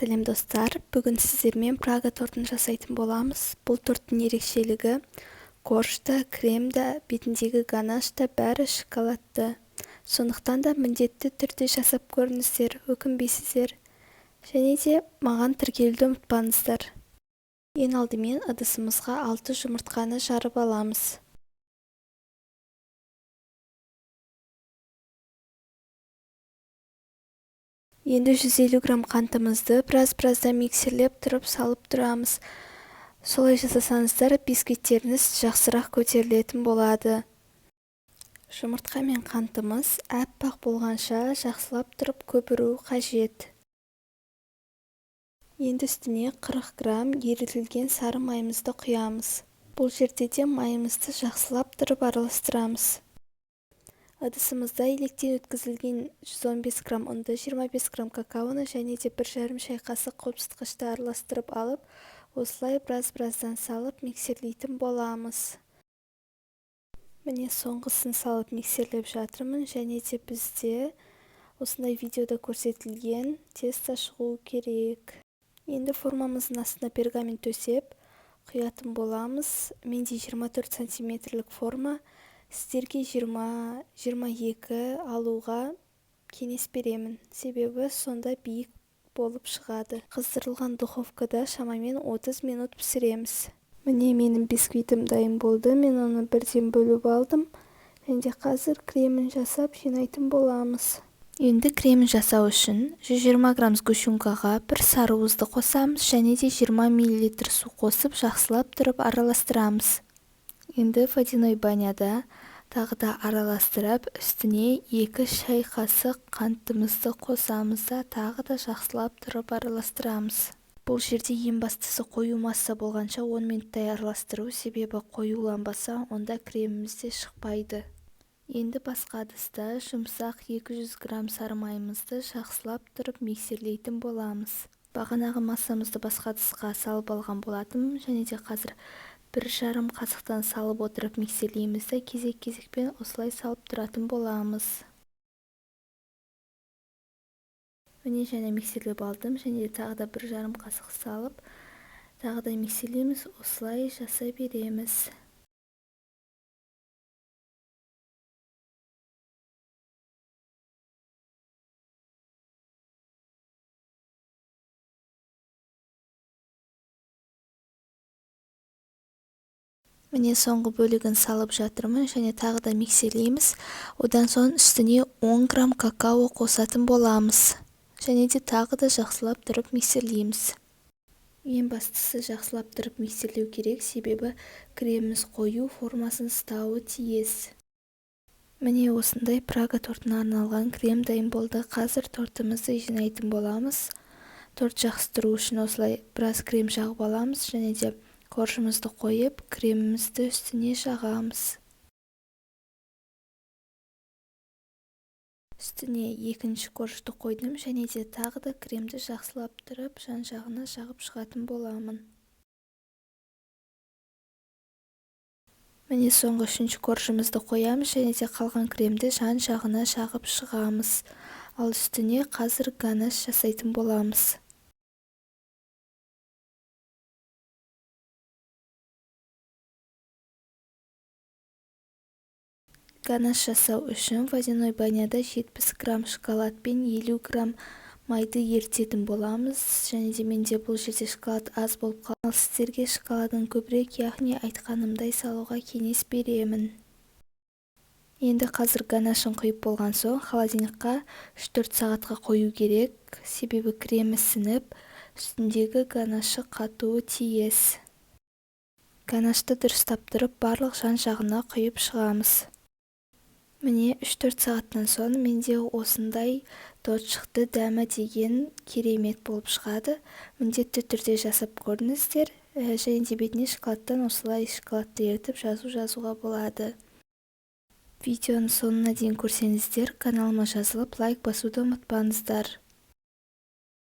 Сәлем, достар! Бүгін сіздермен Прага тортын жасайтын боламыз. Бұл торттың ерекшелігі: корж да, крем да, бетіндегі ганаш та, бәрі шоколадты. Сондықтан да міндетті түрде жасап көріңіздер, өкінбейсіздер. Және де маған тіркелуді ұмытпаңыздар. Ең алдымен ыдысымызға 6 жұмыртқаны жарып аламыз. Енді 150 грамм қантымызды біраз-біраздан миксерлеп тұрып салып тұрамыз. Солай жасасаңыздар, бисквиттеріңіз жақсырақ көтерілетін болады. Жұмыртқа мен қантымыз әппақ болғанша жақсылап тұрып көпіру қажет. Енді үстіне 40 грамм ерітілген сары майымызды құямыз. Бұл жерде де майымызды жақсылап тұрып араластырамыз. Ыдысымызда електен өткізілген 115 грамм ұнды, 25 грамм какаоны және де 1,5 шай қасық қопсытқышты араластырып алып, осылай біраз-біраздан салып миксерлейтін боламыз. Міне, соңғысын салып миксерлеп жатырмын. Және де бізде осындай видеода көрсетілген тесто шығу керек. Енді формамыздың астына пергамент төсеп құятын боламыз. Менде 24 сантиметрлік форма. Сіздерге 20-22 алуға кеңес беремін, себебі сонда биік болып шығады. Қыздырылған духовкада шамамен 30 минут пісіреміз. Міне, менің бисквитім дайын болды. Мен оны бірден бөліп алдым. Және де қазір кремін жасап жинайтын боламыз. Енді кремін жасау үшін 120 грамм сгущенкаға бір сары уызды қосамыз және де 20 мл су қосып, жақсылап тұрып араластырамыз. Енді водяной баняда тағы да араластырып, үстіне 2 шай қасық қантымызды қосамыз да, тағы да жақсылап тұрып араластырамыз. Бұл жерде ең бастысы қою масса болғанша 10 минуттай араластыру, себебі қоюланбаса, онда креміміз де шықпайды. Енді басқа ыдыста жұмсақ 200 грамм сары майымызды жақсылап тұрып миксерлейтін боламыз. Бағанағы массамызды басқа ыдысқа салып алған болатынмын. Және де қазір 1,5 қасықтан салып отырып миксерлейміз да, кезек-кезекпен осылай салып тұратын боламыз. Міне, және миксерлеп алдым. Және де тағы да 1,5 қасық салып, тағы да миксерлейміз. Осылай жасай береміз. Міне, соңғы бөлігін салып жатырмын және тағы да миксерлейміз. Одан соң үстіне 10 грамм какао қосатын боламыз. Және де тағы да жақсылап тұрып миксерлейміз. Ең бастысы, жақсылап тұрып миксерлеу керек, себебі креміміз қою формасын ұстауы тиіс. Міне, осындай Прага тортына арналған крем дайын болды. Қазір тортымызды жинайтын боламыз. Торт жақсы тұру үшін осылай біраз крем жағып аламыз және де коржымызды қойып, кремімізді үстіне жағамыз. Үстіне екінші коржды қойдым және де тағы да кремді жақсылап тұрып жан-жағына жағып шығатын боламын. Міне, соңғы үшінші коржымызды қоямыз және де қалған кремді жан-жағына жағып шығамыз. Ал үстіне қазір ганаш жасайтын боламыз. Ганаш жасау үшін водяной баняда 70 грамм шоколад пен 50 грамм майды ерітетін боламыз. Және де менде бұл жерде шоколад аз болып қалды. Ал сіздерге шоколадын көбірек, яғни айтқанымдай салуға кеңес беремін. Енді қазір ганашын құйып болған соң, холодильникқа 3-4 сағатқа қою керек, себебі кремі сініп, үстіндегі ганашы қатуы тиіс. Ганашты дұрыстап тұрып, барлық жан-жағына құйып шығамыз. Міне, 3-4 сағаттан соң менде осындай торт шықты. Дәмі деген керемет болып шығады. Міндетті түрде жасап көріңіздер. Және де бетіне шоколадтан осылай шоколадты ерітіп жазу жазуға болады. Видеоның соңына дейін көрсеңіздер, каналыма жазылып, лайк басуды ұмытпаңыздар.